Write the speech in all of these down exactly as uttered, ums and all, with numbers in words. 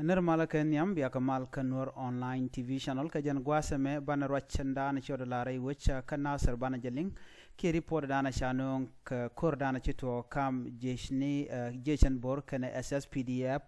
Nir malä kɛ nhiam, bia kɛ mal kä Nuer Online T V channel. Kɛ jɛn gua̱a̱th ɛmɛ banɛ ruac cɛn da̱a̱n ciɔt la rɛy wec kä Nasir banɛ jɛ liŋ kiɛ report da̱a̱n ca nööŋ kɛ ko̱r da̱a̱n ci tuɔɔk kam jiecni, jiecɛn Bor kɛnɛ S S P D F,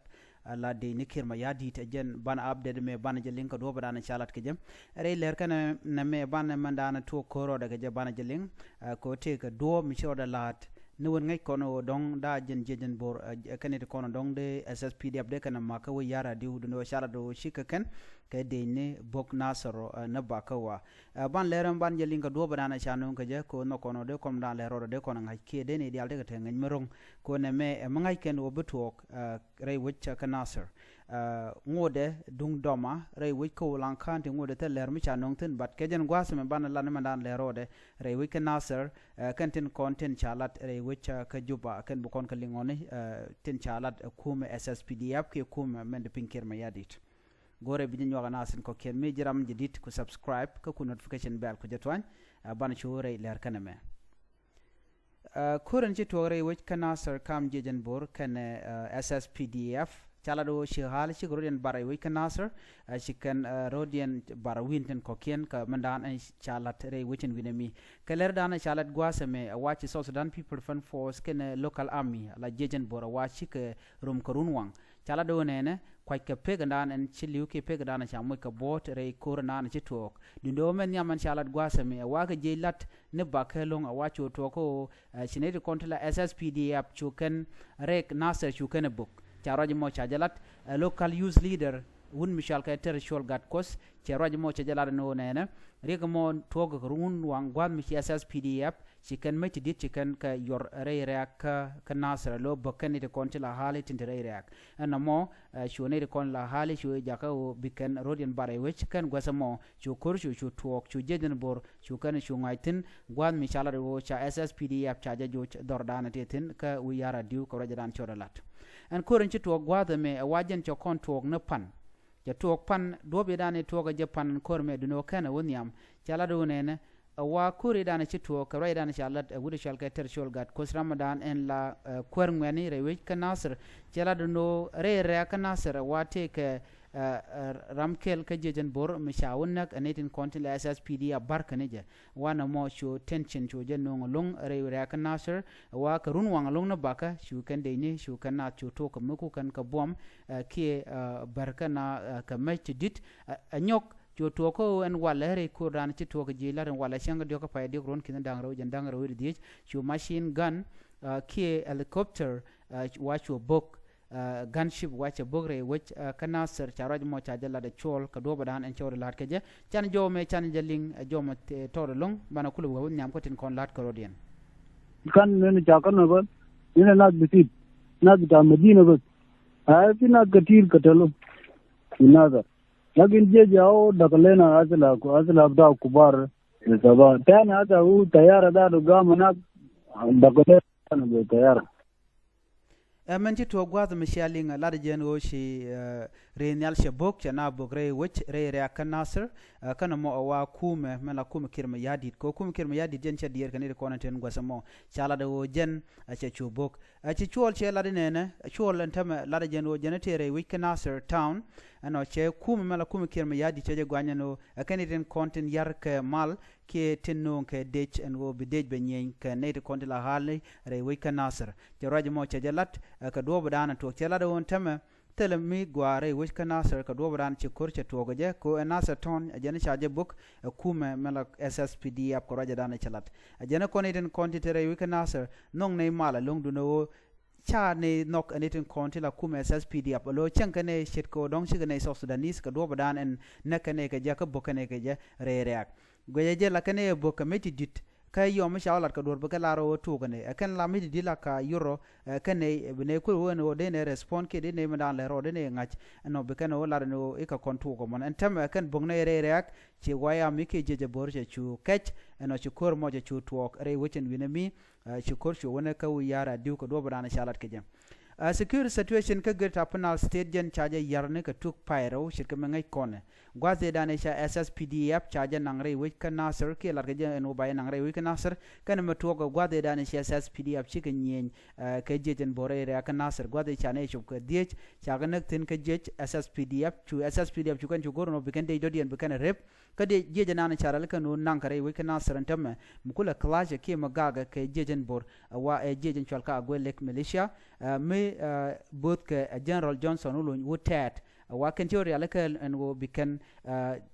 la dec ni Kiir Mayardit. Ɛ jɛn banɛ update mɛ banɛ jɛ liŋ kɛ duɔ̱ɔ̱p da̱a̱n ca lat kɛ jɛ. Rɛy lɛr kɛnɛ nɛ mɛ banɛ mɛn da̱a̱n tuɔɔk ko̱r rɔɔdɛ kɛ jɛ banɛ jɛ liŋ kɛ ɣöö tëëkɛ duɔ̱ɔ̱p mi ci rɔɔdɛ la̱a̱t ni wen ŋäc kɔn ɣöö dɔ̱ŋ da̱a̱ jɛn jiecɛn Bor kɛn it kɔn dɔ̱ŋ dee S S P D F dee kɛn ɛ mak kä wec ya̱r a diw dundɛ ɣöö ca lat ɣöö cikɛ kɛn kɛ dec ni bok Nasir ni bakä wa. Ban lɛr ɛn ban jɛ liŋ kɛ duɔ̱ɔ̱p da̱a̱n ca nööŋ kɛ jɛ kɛ ɣöö nhɔk kɔn ɣöö dee kɔn da̱a̱n lɛr rɔɔdɛ dee kɔn ɛ ŋa̱c kiɛ dee ni diaal tekɛ te ŋäc mi ro̱ŋ kɛ ɣöö nɛ mɛ ɛ mi ŋa̱c kɛn ɣöö bi tuɔɔk rɛy wec kä Nasir. Ŋotdɛ duŋ dɔma rɛy wec kä Ulaŋ County ŋotdɛ thil lɛr mi ca nöŋ thi̱n, but kɛ jɛn gua̱a̱th ɛmɛ banɛ lat ni mɛn da̱a̱n lɛr rɔɔdɛ rɛy wec kä Nasir. Kɛn tin kɔn tin ca lat rɛy wec kä Juba kɛn bi kɔn kɛ liŋɔni tin ca lat ɛ kumɛ S S P D F kiɛ kumɛ mɛn di piny Kiir Mayardit. Go̱rɛ bi jɛ nyuak anath in kɔ̱kiɛn mi ji̱ ram jɛ dit ku subscribe kä ku notification bell ku jɛ tuany. Banɛ cu rɛy lɛr kɛnɛ mɛ. Ko̱r in ci tuɔɔk rɛy wec kä Nasir kam jiecɛn Bor kɛnɛ S S P D F ca lat ɣöö ci ɣa̱l cikɛ rɔ̱diɛn bar rɛy wec kä Nasir. Ci kɛn rɔ̱diɛn bar wi̱n tin kɔ̱kiɛn kɛ mɛn da̱a̱n ɛn ca lat rɛy wec in wi̱nɛ mi. Kɛ lɛr da̱a̱n ca lat gua̱a̱th ɛmɛ ɛ wa ci South Sudan People Defense Force kɛnɛ local army la jiecɛn Bor ɛ wa cikɛ rom kɛ run waŋ. Ca lat ɣöö nɛnɛ kuackɛ pek in da̱a̱n ɛn ci li̱w kiɛ pek in da̱a̱n ca moc kɛ buɔ̱ɔ̱t rɛy ko̱r in da̱a̱n ci tuɔɔk. Duundɛ ɣöö mɛn nhiam ɛn ca lat gua̱a̱th ɛmɛ ɛ wa kɛ jiec lat ni bakä lo̱ŋ ɛ wa cu tuɔɔk kä ɣöö ci nɛy ti kɔn ti la S S P D F cu kɛn rɛk Nasir cu kɛn ɛ bök. Ca ruac mɔ ca jɛ lat ɛ local youth leader wun mi cɔal kɛ Ter Col Gat Kuɔth cɛ ruac mɔ ca jɛ lat ni ɣöö nɛnɛ riɛk mɔ tuɔɔk kɛ run waŋ gua̱a̱th mi ci S S P D F ci kɛn mec ti di̱t ci kɛn kɛ yɔr rɛy rɛ̈ɛ̈k kä Nasir ɛ lo̱ bäk kɛn nɛy ti kɔn ti la ɣa̱li tin te rɛy rɛ̈ɛ̈k. Ɛn nɔmɔ cu nɛy ti kɔn la ɣa̱li cu jakä ɣöö bi kɛn rɔ̱diɛn bar rɛy wec kɛn guäth ɛmɔ cu ko̱r cu cu tuɔɔk cu jiecɛn Bor cu kɛn cu ŋa̱c thi̱n gua̱a̱th mi ca lat ɣöö ca S S P D F ca jɛ joc dhɔr da̱a̱n ɛ tëë thi̱n kä wi̱i̱ ya̱r a diw kɛ ruacdan cɔt ɛ lat. Ɛn ko̱r in ci tuɔɔk gua̱a̱th ɛmɛ ɛ wa jɛn cɛ kɔn tuɔɔk ni pan. Cɛ tuɔɔk pan duɔ̱ɔ̱p yɛ da̱a̱n i̱ tuɔɔk ɛ jɛ pan ko̱r mɛ duundɛ ɣöö kɛn ɛ wä nhiam. Ca lat ɣöö nɛnɛ ɛ wa ko̱r i̱ da̱a̱n ci tuɔɔk kɛ ruac i̱ da̱a̱n ca lat ɛ wut i̱ cɔal kɛ Ter Col Gat Kuɔth ram da̱a̱n ɛn la kuäär ŋuɛ̈tni rɛy wec kä Nasir. Ca lat ɣöö rɛy rɛ̈ɛ̈k kä Nasir ɛ wa tëëkɛ ram kɛl kä jiecɛn Bor mi ca wä näk ɛ nɛy tin kɔn tin la S S P D F bar kɛn i̱ jɛ. Wa nɔmɔ cu tension cu jɛ no̱o̱ŋ ɛlɔ̱ŋ rɛy rɛ̈ɛ̈k kä Nasir ɛ wa kɛ run waŋ ɛlɔ̱ŋ ni bakä cu kɛn decni cu kɛn naath cu tuɔɔk kɛ mi ku kɛn kɛ buɔm kiɛ bär kɛn a kɛ mec ti di̱t. Ɛ nyɔk cu tuɔɔk kä ɛn walɛ rɛy ko̱rdan ci tuɔɔk ji̱ la̱t ɛn walɛ cäŋ kä diɔ̱k kä pay diɔ̱k ruɔ̱n ki̱n da̱ŋ rɛw jɛn da̱ŋ rɛw wi̱cdɛ dhieec cu machine gun kiɛ helicopter wa cu bo̱k. Gunship wa cɛ bo̱k rɛy wec kä Nasir ca ruac mɔ ca jɛ lat ɛ cuɔl kɛ duɔ̱ɔ̱p ɛ da̱a̱n ɛn cɛ wä la̱t kɛ jɛ. Can jɔw mɛ can jɛ liŋ ɛ jɔw mɛ tɔɔt ɛlɔ̱ŋ banɛ kulɛ wä nhiam kä tin kɔn la̱t kɛ rɔ̱diɛn. Kan nɛn ca kä nɔ bä nɛn ɛ nath bi tit nath bi ca Madina bä. Ɛ fi nath kɛ ti̱i̱r kɛ tɛl fi Nasir. Lakin jiec a wä dak lena asila asila bita kubar. Saba tani hata hu tayara da du gama nak dak lena bi tayara. Ɛ mɛn ci tuɔɔk gua̱a̱th mi cia liŋ ɛ lat jɛn ɣöö ci rɛy nhial cɛ bo̱k cɛ na bo̱k rɛy wec rɛy rɛ̈ɛ̈k kä Nasir. Kä nɔmɔ ɛ wa kumɛ mɛn la kumɛ Kiir Mayardit kɛ ɣöö kumɛ Kiir Mayardit jɛn cɛ diɛɛr kɛ ni ri kɔn ɛn ten gua̱th ɛmɔ ca lat ɛ ɣöö jɛn ɛ cɛ cu bo̱k. Ɛ ci cuɔl cɛ lat inɛnɛ cuɔl ɛn tämɛ lat jɛn ɣöö jɛn ɛ tëë rɛy wec kä Nasir town. Ɛnɔ cɛ kumɛ mɛn la kumɛ Kiir Mayardit cɛ jɛ gua̱ny ɛn ɣöö ɛ kɛn ni tin kɔn tin yar kɛ mal kiɛ tin no̱o̱ŋ kɛ dec ɛn ɣöö bi dec bɛ nyieny kɛ nɛy ti kɔn ti la ɣa̱l ni rɛy wec kä Nasir. Cɛ ruac mɔ cɛ jɛ lat ɛ kɛ duɔ̱ɔ̱p ɛ da̱a̱n ɛ tuɔɔk cɛ lat ɛ ɣöö ɛn tämɛ thilɛ mi gɔaa rɛy wec kä Nasir kɛ duɔ̱ɔ̱p ɛ da̱a̱n ci ko̱r cɛ tuɔɔk ɛ jɛ kɛ ɣöö ɛ Nasir town ɛ jɛn ca jɛ bo̱k ɛ kumɛ mɛn la S S P D F kɛ ruac ɛ da̱a̱n ɛ cɛ lat. Ɛ jɛn ɛ kɔn i̱ tin kɔn ti te rɛy wec kä Nasir nhɔŋ nɛy mal ɛlɔ̱ŋ duundɛ ɣöö ca nɛy nhɔk ɛ ni tin kɔn ti la kumɛ S S P D F ɛ lo̱ cäŋ kɛ nɛy ce̱tkɛ ɣöö dɔ̱ŋ cikɛ nɛy South Sudanese kɛ duɔ̱ɔ̱p ɛ da̱a̱n ɛn näk kɛ nɛy kɛ jɛ kä bo̱k kɛ nɛy kɛ jɛ rɛy rɛ̈ɛ̈k. Guɛcɛ jɛ la kɛn ɛ bo̱k kɛ mec ti di̱t kä yɔm mi ca wä lat kɛ duɔ̱ɔ̱r bi kɛ lar ɣöö tuɔɔk kɛn ɛ kɛn la mec ti di̱t la ka yur rɔ. Kɛn ɛ bi nɛ kuël wen ɣöö dee nɛ respond kiɛ dee nɛ mi da̱a̱n lɛ rɔ dee nɛ ŋa̱c. Ɛnɔ bi kɛn ɣöö lar ɛn ɣöö i̱ kɛ kɔn tuɔɔk ɛmɔn ɛn tɛmɛ kɛn bo̱k nɛ rɛy rɛ̈ɛ̈k. Ci guay am i̱ kiɛ jiɛc ɛ bo̱r cɛ cu kɛc ɛnɔ ci ko̱r mɔ cɛ cu tuɔɔk rɛy wecin wi̱nɛ mi. Ci ko̱r cu wänɛ kä wi̱i̱ ya̱r a di̱w kɛ duɔ̱ɔ̱p ɛ da̱a̱n ca lat kɛ jɛ. Security situation kä Greater Upper Nile State jɛn ca jɛ yar ni kɛ tuk pay rɛw ce̱tkɛ mi ŋäc kɔnɛ. Gua̱th ëëdan ëë ca S S P D F ca jɛ naŋ rɛy wec kä Nasir kiɛ lat kɛ jɛ ɛn ɣöö ba jɛ naŋ rɛy wec kä Nasir. Kɛnɛ mɛ tuɔɔk ɛ gua̱th ëëdan ëë ca S S P D F cikɛ nyieny kɛ jiɛc ɛn Bor rɛy rɛ̈ɛ̈k kä Nasir. Gua̱th ëë ca nɛy cop kɛ dhieec ca kɛ näk thi̱n kä jiɛc S S P D F. Cu S S P D F cu kɛn cu go̱r ɛn ɣöö bi kɛn dee dɔ̱diɛn bi kɛn ɛ rep. Kä dee jiɛc ɛnan ca rɛl kɛn ɣöö naŋ kɛ rɛy wec kä Nasir ɛn täämɛ mi kulɛ clash kiɛ mi gakɛ kɛ jiɛc ɛn Bor. Ɛ wa ɛ jiɛc ɛn cual kä Aguelek militia mi bo̱o̱th kɛ General Johnson Olony wut tɛɛt. Ɛ wa kɛn ci ɣöö rialikä ɛn ɣöö bi kɛn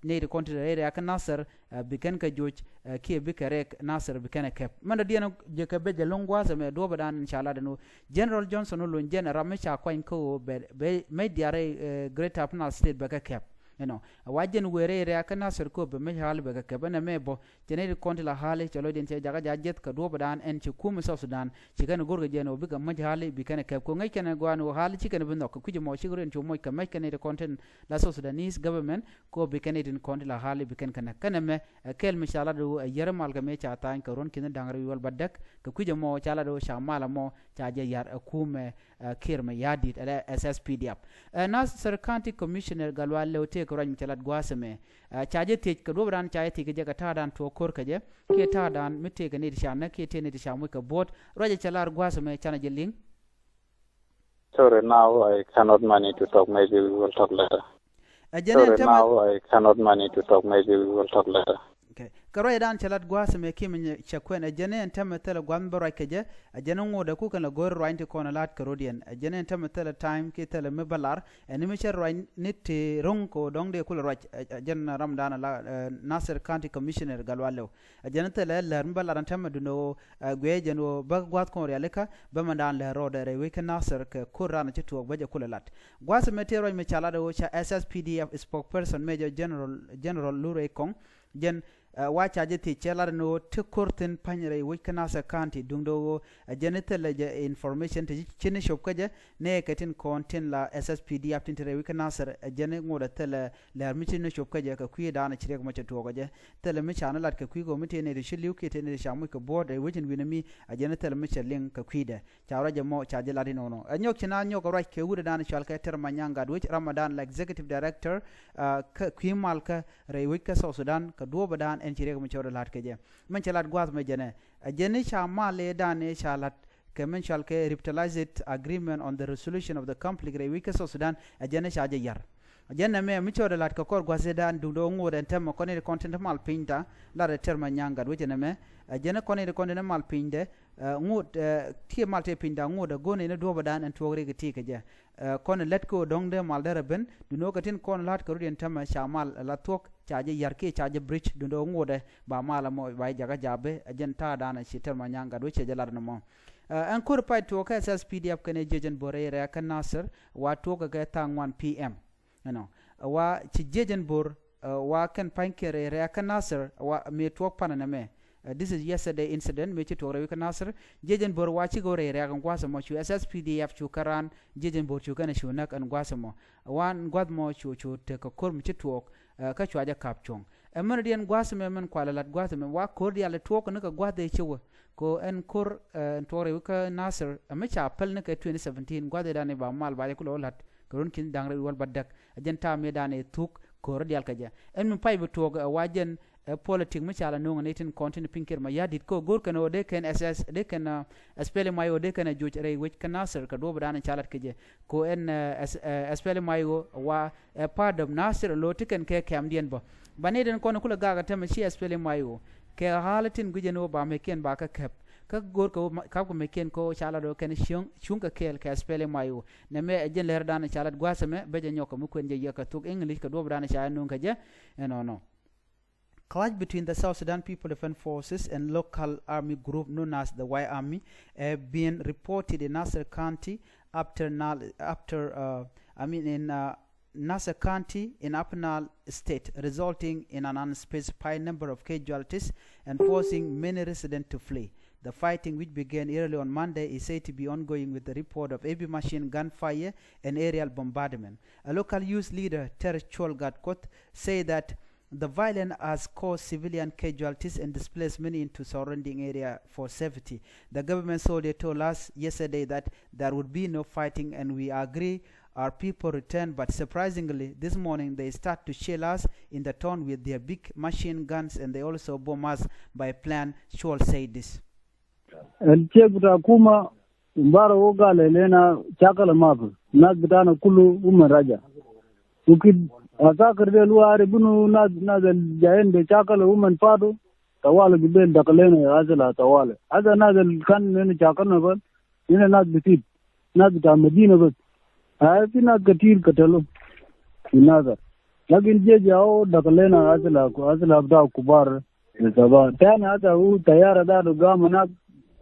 nɛy ti kɔn ti rɛy rɛ̈ɛ̈k kä Nasir bi kɛn kɛ joc kiɛ bikɛ rɛk Nasir bi kɛn ɛ kɛp. Mɛn dɔ̱diɛn jɛ kɛ bɛ jɛ lo̱ŋ gua̱a̱th ɛmɛ duɔ̱ɔ̱pɛ dan ɛn ca lat ɛn ɣöö General Johnson Olony jɛn ɛ ram mi ca kuany kä ɣöö bɛ mec diaal rɛy Greater Upper Nile State bɛ kɛ kɛp. Ɛnɔ ɛ wa jɛn wëë rɛy rɛ̈ɛ̈k kä Nasir kä ɣöö bɛ mec ɣa̱a̱li bɛ kɛ kɛp ɛn ɛmɛ bä. Cɛ nɛy ti kɔn ti la ɣa̱a̱li cɛ lɔcdiɛn cɛ jakä ja̱ jiɛth kɛ duɔ̱ɔ̱pɛ dan ɛn ci kumɛ South Sudan ci kɛn go̱r kɛ jɛn ɣöö bikɛ mec ɣa̱a̱li bi kɛn ɛ kɛp. Kɛ ɣöö ŋäc kɛn ɛ gɔaa ɛn ɣöö ɣa̱a̱li ci kɛn bi nhɔk kɛ kui̱c ɛmɔ cikɛ rɔ̱diɛn cu moc kɛ mec kɛ nɛy ti kɔn tin la South Sudanese government. Kɛ ɣöö bi kɛn nɛy tin kɔn ti la ɣa̱a̱li bi kɛn kɛ näk. Kɛnɛ mɛ ɛ kɛl mi ca lat ɣöö ɛ yär mal kɛ mëë ca tha̱a̱ny kɛ ruɔ̱n ki̱n da̱ŋ rɛw wi̱i̱ wäl bädäk kɛ kui̱c ɛmɔ ca lat ɣöö ca mal ɛmɔ ca jɛ yar ɛ kumɛ Kiir Mayardit ɛ S S P D F. Ɛ Nasir County Commissioner Gatluak Lew tëëkɛ ruac mi cɛ lat gua̱a̱th ɛmɛ. Ca jɛ thiec kɛ duɔ̱ɔ̱pdan ca jɛ thiec kɛ jɛ kɛ ta̱a̱dan tuɔɔk ko̱r kɛ jɛ kiɛ ta̱a̱dan mi tëëkɛ nɛy ti ca näk kiɛ tëë nɛy ti ca moc kɛ buɔ̱ɔ̱t. Ruac ɛ cɛ lar gua̱a̱th ɛmɛ canɛ jɛ liŋ. Sorry, now I cannot manage to talk. Maybe we will talk later. Ɛ jɛn ɛn täämɛ now I cannot manage to talk. Maybe we will talk later. Okay. Kɛ ruacdan cɛ lat gua̱a̱th ɛmɛ kiɛ mi cɛ kuɛn ɛ jɛn ɛn täämɛ thilɛ gua̱a̱th mi bä ruac kɛ jɛ. Ɛ jɛn ŋot ɛ ku kɛn lɛ go̱r ruac ti kɔn ɛ la̱t kɛ rɔ̱diɛn. Ɛ jɛn ɛn täämɛ thilɛ time kiɛ thilɛ mi bä lar ɛn mi cɛ ruac ni ti ro̱ŋ kɛ ɣöö dɔ̱ŋ dee kulɛ ruac. Ɛ jɛn ramdan ɛ la Nasir County Commissioner Gatluak Lew. Ɛ jɛn thilɛ lär mi bä lat ɛn täämɛ duundɛ ɣöö ɛ guiɛ jɛn ɣöö bä gua̱a̱th kɔn rialikä bä mɛndan lär rɔɔdɛ rɛy wec kä Nasir kɛ ko̱r ran ci tuɔɔk bä jɛ kulɛ lat. Gua̱a̱th ɛmɛ tëë ruac mi ca lat ɣöö ca S S P D F spokesperson Major General General Lurey Kong jɛn ɛ wa ca jɛ thiec cɛ lat ɛn ɣöö ti ko̱r thi̱n pa̱ny rɛy wec kä Nasir County duundɛ ɣöö ɛ jɛn thilɛ jɛ information ti ci ni cop kä jɛ nɛɛkɛ tin kɔn tin la S S P D F tin te rɛy wec kä Nasir. Ɛ jɛn ŋot ɛ thilɛ lär mi ci ni cop kä jɛ kɛ kui̱dan ci riɛk mɔ cɛ tuɔɔk kä jɛ. Thilɛ mi ca ni lat kɛ kui̱ kɛ ɣöö mi tëë nɛy ti ci li̱w kiɛ tëë nɛy ti ca moc kɛ buɔ̱ɔ̱t ɛ wec in wi̱nɛ mi. Ɛ jɛn thilɛ mi cɛ liŋ kɛ kui̱dɛ ca ruac ɛmɔ ca jɛ lat inɔnɔ. Ɛ nyɔk ci na nyɔk kɛ ruac kɛ wutdan cual kɛ Tɛr Manyaŋ Gatwec ram mɛndan la executive director kä kui̱ mal kä rɛy wec kä South Sudan kɛ duɔ̱ɔ̱pdan ɛn ci riɛk mi cɛ rɔ la̱t kɛ jɛ. Mɛn cɛ lat gua̱a̱th mɛ jɛnɛ ɛ jɛn ca mal ëëdan ëë ca la̱t kɛ min cɔal kɛ revitalized agreement on the resolution of the conflict rɛy wec kä South Sudan. Ɛ jɛn ca jɛ yar. Ɛ jɛn nɛmɛ mi cɔɔdɛ la̱t kɛ kɔr gua̱th ëëdan duundɛ ŋot ɛn täämɛ kɔn nɛy ti kɔn tin te mal pinyda. Lat ɛ Tɛr Manyaŋ Gatwec ɛn nɛmɛ ɛ jɛn kɔn nɛy ti kɔn tin te mal pinydɛ. Ŋot kiɛ mal tëë pinyda ŋot ɛ go̱o̱r nɛy ni duɔ̱ɔ̱pdan ɛn tuɔɔk rɛy kɛ ti kɛ jɛ. Kɔn lät kɛ ɣöö dɔ̱ŋ dee mal derɛ ben duundɛ ɣöö kɛ tin kɔn la̱t kɛ rɔ̱diɛn täämɛ ca mal la thuɔ̱k ca jɛ yar kiɛ ca jɛ bridge duundɛ ɣöö ŋot ɛ ba mal ɛmɔ ba jɛ jakä ja̱a̱p. Ɛ jɛn ta̱a̱dan ɛ ci Tɛr Manyaŋ Gatwec cɛ jɛ lat ɛn ɛmɔ. Ɛn ko̱r pay tuɔɔk kä S S P D F kɛnɛ jiɛc ɛn Bor rɛy rɛ̈ɛ̈k kä Nasir wa tuɔɔk kɛ thaa ŋuan P M. Ɛnɔ wa ci jiɛc ɛn Bor wa kɛn pa̱nykiɛn rɛy rɛ̈ɛ̈k kä Nasir wa mëë tuɔɔk pan ɛn ɛmɛ. This is yesterday incident mëë ci tuɔɔk rɛy wec kä Nasir. Jiɛc ɛn Bor wa cikɛ wä rɛy rɛ̈ɛ̈k ɛn gua̱a̱th ɛmɔ cu S S P D F cu kɛ raan jiɛc ɛn Bor cu kɛn cu näk ɛn gua̱a̱th ɛmɔ. Wan gua̱a̱th ɛmɔ cu cu tekɛ ko̱r mi ci tuɔɔk kä cua jɛ ka̱p cuɔ̱ŋ. Ɛ mɛn diɛn gua̱a̱th ɛmɛ mɛn kualɛ la̱t gua̱a̱th ɛmɛ wa ko̱r diaal ɛ tuɔɔk ni kɛ gua̱a̱th ëë ci wä. Kɛ ɣöö ɛn ko̱r ɛn tuɔɔk rɛy wec kä Nasir ɛ mi ca päl ni kɛ twenty seventeen gua̱a̱th ëëdan ëë ba mal ba jɛ kulɛ wä la̱t kɛ ruɔ̱n ki̱n da̱ŋ rɛw wi̱i̱ wäl bädäk. Ɛ jɛn ta̱a̱ mëëdan ëë thuk ko̱r diaal kɛ jɛ ɛn mi pay bi tuɔɔk ɛ wa jɛn ɛ politik mi ca la no̱o̱ŋ ɛ nɛy tin kɔn tin piŋ Kiir Mayardit kɛ ɣöö go̱r kɛn ɣöö dee kɛn S S dee kɛn S P L M I O dee kɛn ɛ joc rɛy wec kä Nasir kɛ duɔ̱ɔ̱pdan ca lat kɛ jɛ. Kɛ ɣöö ɛn S P L M I O wa ɛ part of Nasir lo ti kɛn kɛ kɛ̈mdiɛn bä. Ba nɛy tin kɔn kulɛ gak ɛ täämɛ ci S P L M I O kɛ ɣa̱a̱l tin guic ɛn ɣöö ba mɛckiɛn ba kä käp. Kä go̱r kɛ ɣöö ka̱pkɛ mɛckiɛn kɛ ɣöö ca lat ɣöö kɛn cuŋ cuŋ kɛ kɛɛl kɛ S P L M I O. Nɛmɛ ɛ jɛn lɛrdan ca lat gua̱a̱th ɛmɛ bä jɛ nyɔk kɛ mi kuɛn jɛ yɛ kɛ thok English kɛ duɔ̱ɔ̱pdan ca ɛ no̱o̱ŋ kɛ jɛ. Ɛnɔnɔ. Clash between the South Sudan People Defense Forces and local army group known as the White Army have been reported in Nasir County after Nal, after, uh, I mean in, uh, Nasir County in Upper Nile State, resulting in an unspecified number of casualties and forcing many residents to flee. The fighting, which began early on Monday, is said to be ongoing with the report of heavy machine gun fire and aerial bombardment. A local youth leader, Ter Chol Gatkoth, said that the violence has caused civilian casualties and displaced many into surrounding area for safety. The government soldier told us yesterday that there would be no fighting and we agree our people return, but surprisingly, this morning they start to shell us in the town with their big machine guns, and they also bomb us by plane, Chuol said this. Ɛn ciek bita kuma bara wä gal ɛlena cakala mapä nas bitana kulu umɛn raja. Ukid asakar de luari bunu nas nas jayen de cakala umɛn padu tawala gibel dakalena asila tawala asa nas kan nene cakana bal nene nas bitit nas bita madina bas. Ay fi nas katir katalo fi nasar. Lakin jeji awo dakalena asila asila bita kubar. Tani hata hu tayara da do gama na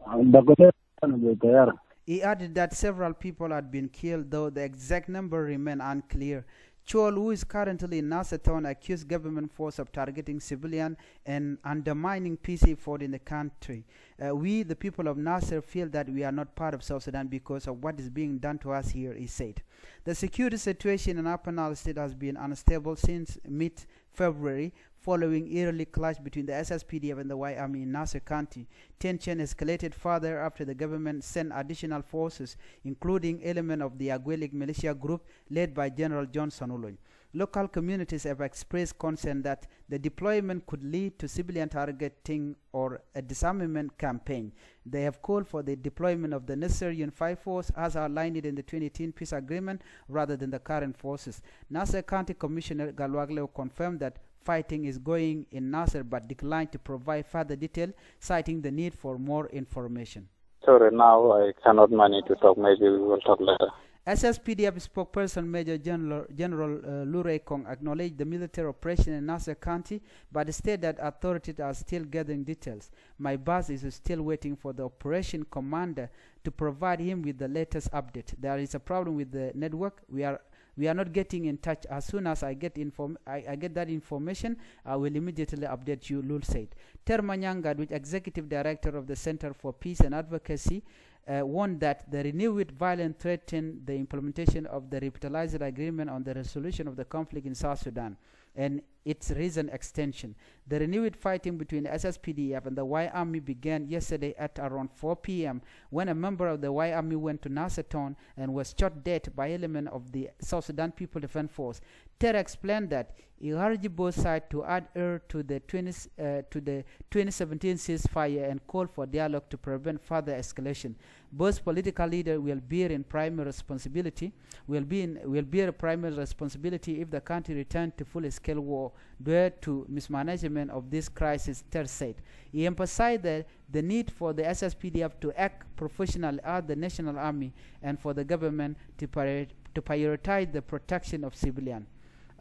dakalena be tayara. He added that several people had been killed, though the exact number remain unclear. Chuol, who is currently in Nasir town, accused government force of targeting civilian and undermining peace effort in the country. Uh, we, the people of Nasir, feel that we are not part of South Sudan because of what is being done to us here, he said. The security situation in Upper Nile State has been unstable since mid February, following eerily clash between the S S P D F and the White Army in Nasir County. Tension escalated further after the government sent additional forces, including element of the Agwelek militia group led by General Johnson Olony. Local communities have expressed concern that the deployment could lead to civilian targeting or a disarmament campaign. They have called for the deployment of the necessary unified force as outlined in the twenty eighteen peace agreement rather than the current forces. Nasir County Commissioner Gal Wak Lew confirmed that fighting is going in Nasir but declined to provide further detail, citing the need for more information. Sorry, now I cannot manage to talk. Maybe we will talk later. S S P D F spokesperson Major General, General uh, Lurey Kong acknowledged the military operation in Nasir County, but stated that authorities are still gathering details. My boss is still waiting for the operation commander to provide him with the latest update. There is a problem with the network. We are we are not getting in touch. As soon as I get inform I, I get that information, I will immediately update you, Lul said. Ter Manyang Gatwech, executive director of the Center for Peace and Advocacy, uh, warned that the renewed violence threatened the implementation of the revitalized agreement on the resolution of the conflict in South Sudan and its recent extension. The renewed fighting between S S P D F and the White Army began yesterday at around four p.m. when a member of the White Army went to Nasir town and was shot dead by element of the South Sudan People Defense Force. Ter explained that he urged both sides to adhere to the twenty, uh, to the twenty seventeen ceasefire and called for dialogue to prevent further escalation. Both political leaders will bear in primary responsibility, will be in, will bear primary responsibility if the country return to full-scale war due to mismanagement of this crisis, Ter said. He emphasized that the need for the S S P D F to act professionally as the national army and for the government to prior-, to prioritize the protection of civilian.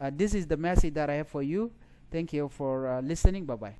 Uh, this is the message that I have for you. Thank you for uh, listening. Bye-bye.